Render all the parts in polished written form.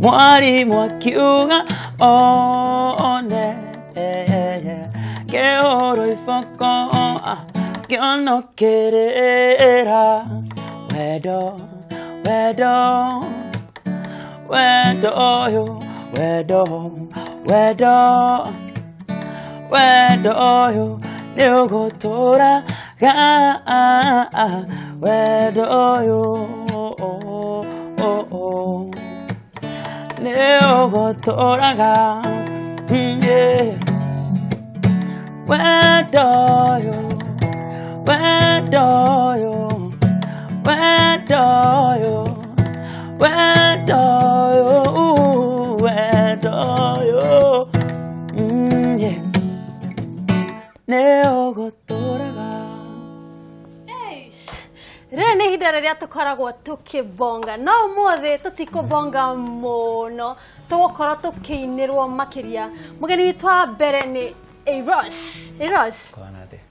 Mwalimu akiuga one ngĩhũrwo iboko ngĩonokĩrĩra wendo wendo wendo ũyũ wendo wendo wendo ũyũ nĩũgũtũraga wendo ũyũ nĩũgũtũraga wendo ũyũ wendo ũyũ wendo ũyũ wendo ũyũ wendo ũyũ nĩũgũtũraga. Rĩrĩ nĩ ihinda rĩrĩa tũkoragwo tũkĩbonga no ũmũthĩ tũtikũbonga mũno tũgũkorwo tũkĩinĩrwo makĩria. Mũgeni witũ wa mbere nĩ Arosh. Arosh,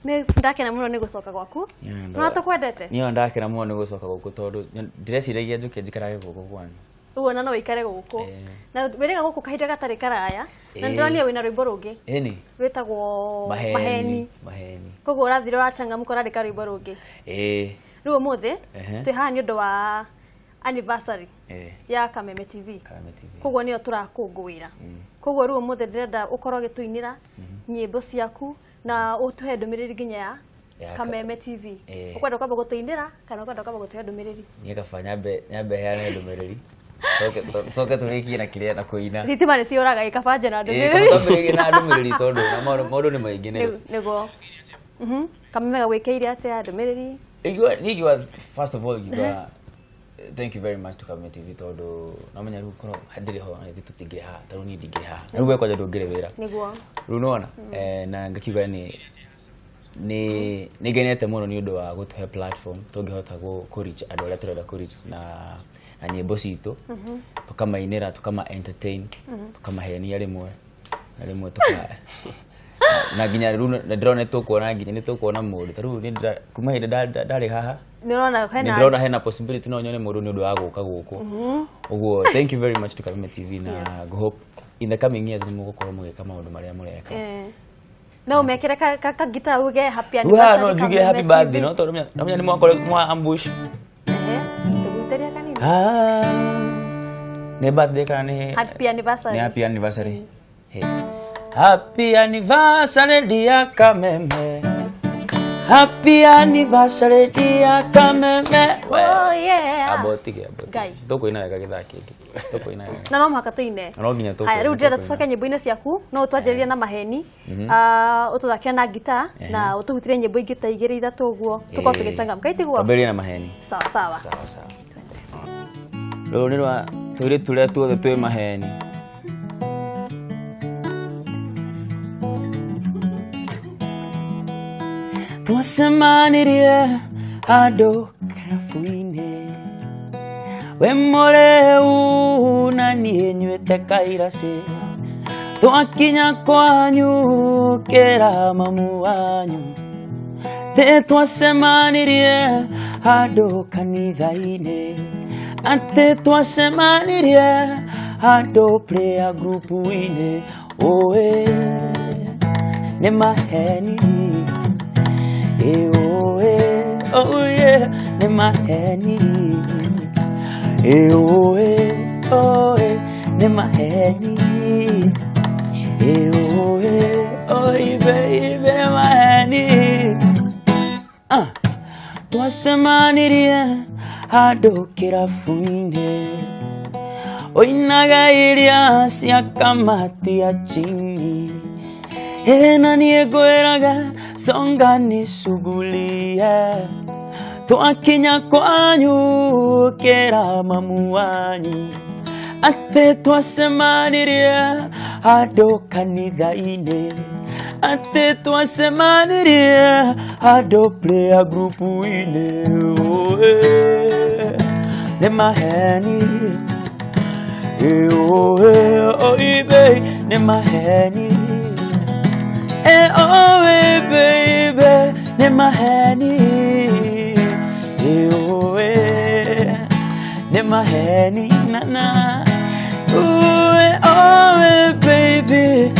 nĩ ndakena mũno nĩ gũcoka gwaku. No tũkwendete? Niĩ ndakena mũno nĩ gũcoka gũkũ tondũ ndĩreciragia njũke njikarage gũkũ kwanyu. Ũguo na no ũikare gũkũ. Na wĩrĩga gũkũ kahinda gatarĩ karaya na ndĩronire wĩna rwĩmbo rũngĩ. Ĩni. Rwĩtagwo Maheni. Maheni. Koguo ũrathire ũrachangamka ũrandĩka rwĩmbo rũngĩ. Ĩĩ. Rĩu ũmũthĩ twĩ haha nĩ ũndũ wa anniversary ya Kameme TV. Kameme TV. Koguo nĩyo tũrakũngũĩra. Koguo rĩu ũmũthĩ ndĩrenda ũkorwo ũgĩtũinĩra nyĩmbo ciaku na ũtũhe ndũmĩrĩri nginya ya Kameme TV. Ũkwenda kwamba gũtũinĩra kana ũkwenda kwamba gũtũhe ndũmĩrĩri? Niĩ kaba nyambe heane ndũmĩrĩri. Toke tũrĩkie na kĩrĩa na kũina. Thitima nĩ ciũraga ikaba nje na ndũmĩrĩri. Twambĩrĩrie na ndũmĩrĩri tondũ na maũndũ nĩ maingĩ nĩguo. Kameme gagwĩkĩire atĩa ndũmĩrĩri? Igua first of all igua thank you very much to Kameme TV tondũ namenya rĩu korwo ndĩrĩ ho na ithuĩ tũtingĩrĩ haha ta rĩu niĩ ndingĩrĩ haha na rĩu we kwanja ndũngĩrĩ wĩra nĩguo rĩu nĩwona na ngakiuga nĩ ngenete mũno nĩ ũndũ wa gũtũhe platform tũngĩhota kũ reach andũ arĩa tũrenda kũ reach na nyĩmbo citũ tũkamainĩra tũkama entertain tũkamahenia rĩmwe na rĩmwe tũka na nginya rĩu ndĩrona tũkuona nginya nĩ tũkuona mũndũ ta rĩu kuma hĩndĩ ndarĩ haha nĩũrona hena possibility no nyone mũndũ nĩ ũndũ wa gũka gũkũ. Ũguo thank you very much to Kameme TV na hope in the coming years nĩ mũgũkorwo mũgĩka maũndũ marĩa mũreka. No mekĩre ka guitar uge happy anniversary. No njuge happy birthday no tondũ namenya nĩ mwakorwo mwa ambush. Tũgũteria kanini. Nĩ birthday kana nĩ happy anniversary? Nĩ happy anniversary. Happy anniversary dear Kameme. Happy anniversary dear Kameme. Oh yeah. Abotige abotige. Tũkũina wega gĩthaa kĩngĩ. Tũkũina wega. Na no mũhaka tũine. No nginya tũkũine. Haya rĩu ndĩrenda tũcoke nyĩmbo-inĩ ciaku no ũtwanjĩrĩrie na Maheni. Ũtũthakĩre na guitar na ũtũhutĩrie nyĩmbo ingĩ ta igĩrĩ ithatũ ũguo tũkorwo tũgĩchangamka itiguo. Twambĩrĩrie na Maheni. Sawa sawa. Sawa sawa. Rũrũ nĩ rwa tũirĩtu tũrĩa tuothe twĩ maheni. Twacemanirie handũ kĩrabu-inĩ we mũrĩu na niĩ nyuĩte kairacĩ twakinya kwanyu kĩra mamu wanyu tĩ twacemanirie handũ kanitha-inĩ atĩ twacemanirie handũ prayer group-inĩ oe nĩ maheni. Oh yeah, nĩ maheni. Oh yeah, nĩ maheni. Oh yeah, baby, maheni. Twacemanirie handũ kĩrabu-inĩ oinaga iria cia kamati ya chini na niĩ ngwĩraga songa nĩcughulie twakinya kwanyu kĩra mamu wanyu atĩ twacemanirie handũ kanitha-inĩ atĩ twacemanirie handũ prayer group-inĩ nĩ maheni nĩ maheni. Oh baby, nĩ maheni. Nĩ maheni na na Ooh, oh baby.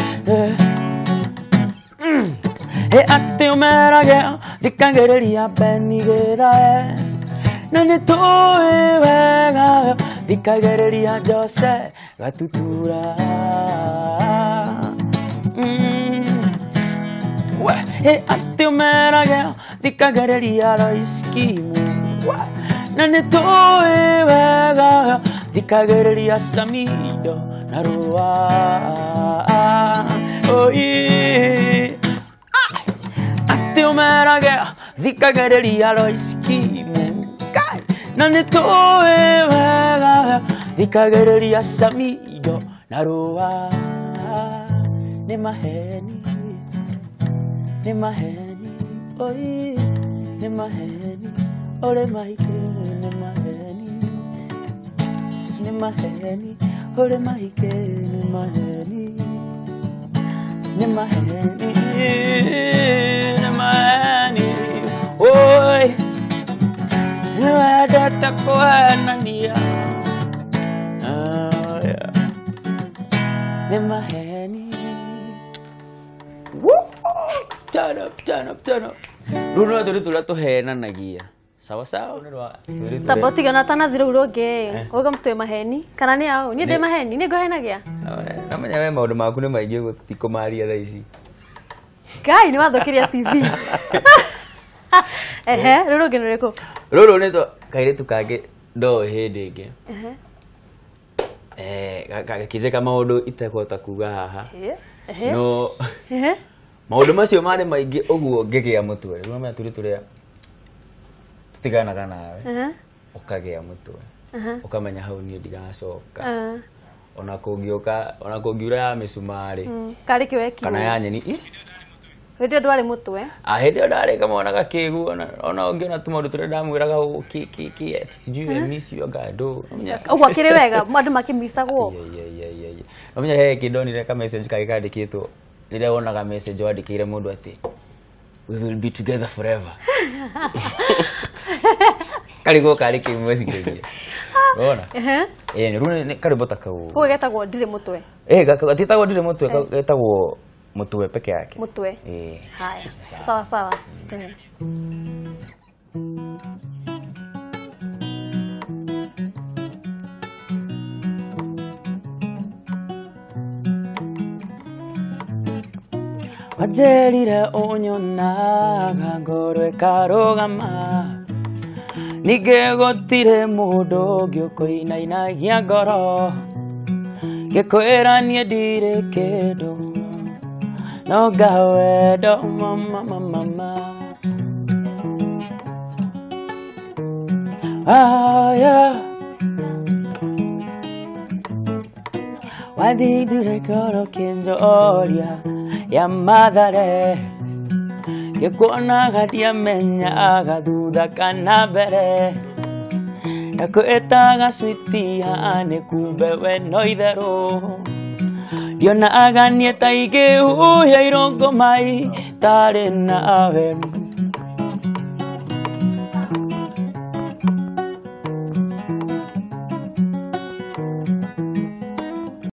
Hey, ati umerage thikagĩrĩria Beni Githae na nĩ tũĩ wega thikagĩrĩria Jose Gatutura. Hey, ati umerage thikagĩrĩria Lois Kimu na nĩ tũĩ wega thikagĩrĩria Samido na Rũa. Oi, ati umerage thikagĩrĩria Lois Kimu na nĩ tũĩ wega thikagĩrĩria Samido na Rũa. Nĩ maheni, nĩ maheni, oi, nĩ maheni, ore maike, nĩ maheni, nĩ maheni, ore maike, nĩ maheni, nĩ maheni, nĩ maheni, oi, nĩwendete kũhenania. Oh, yeah. Nĩ maheni. Woo! Turn up, turn up, turn up. Rũu no tũrĩ tũrĩa tũhenanagia. Sawa sawa. Tamba ũtigana ũtanathira rũu rũngĩ ũga mũtwe maheni kana nĩ aũ niĩ ndĩ maheni nĩ ngũhenagia. Namenya we maũndũ maku nĩ maingĩ ũguo tũtikũmaria thaa ici. Ngai nĩ wathũkĩria CV. Ehe, rũu rũngĩ nĩ rũrĩkũ? Rũrũ nĩ kairĩtu kangĩ ndoĩ hĩndĩ ĩngĩ. Gakĩnjĩka maũndũ itekũhota kuga haha. No maũndũ macio marĩ maingĩ ũguo ngĩgĩa mũtwe. Rĩu ũramenya tũrĩ tũrĩa tũtiganaga nawe ũkagĩa mũtwe ũkamenya hau niĩ ndigacoka ona kũngĩũka ona kũngiura ya mĩcumarĩ karĩ kĩ wekirwo kana ya nyeni. Hĩndĩ ĩyo ndwarĩ mũtwe? Hĩndĩ ĩyo ndarĩ kamwana gakĩgu ona ũngĩona tũmaũndũ tũrĩa ndamwĩraga kĩ sijui I miss you ngandũ. Ũguo akĩrĩ wega andũ makĩmicagwo. Nomenya he kĩndũ ndonire ka message kangĩ kandĩkĩtwo rĩrĩa wonaga message wandĩkĩire mũndũ atĩ we will be together forever. Karigwo karĩ kĩmwecirĩria. Wona? Rĩu nĩ karwĩmbo ta kau. Koguo getagwo ndirĩ mũtwe. Gatitagwo ndirĩ mũtwe, getagwo mũtwe peke yake. Mũtwe. Haya. Sawa sawa. Wanjĩrire ũnyonaga ngoro ĩkarũgama ningĩ gũtirĩ mũndũ ũngĩ ũkũinainagia ngoro ngĩkwĩra niĩ ndirĩ kĩndũ no ngawendo mama mama. Ah, yeah. Wathithire ngoro kĩnjoria ya Mathare ngĩkuonaga ndiamenyaga thutha kana mbere ndakwĩtaga sweetie nĩ kumbe we no itherũ ndionaga niĩ ta ingĩhuhia irũngũ mai tarĩ nawe.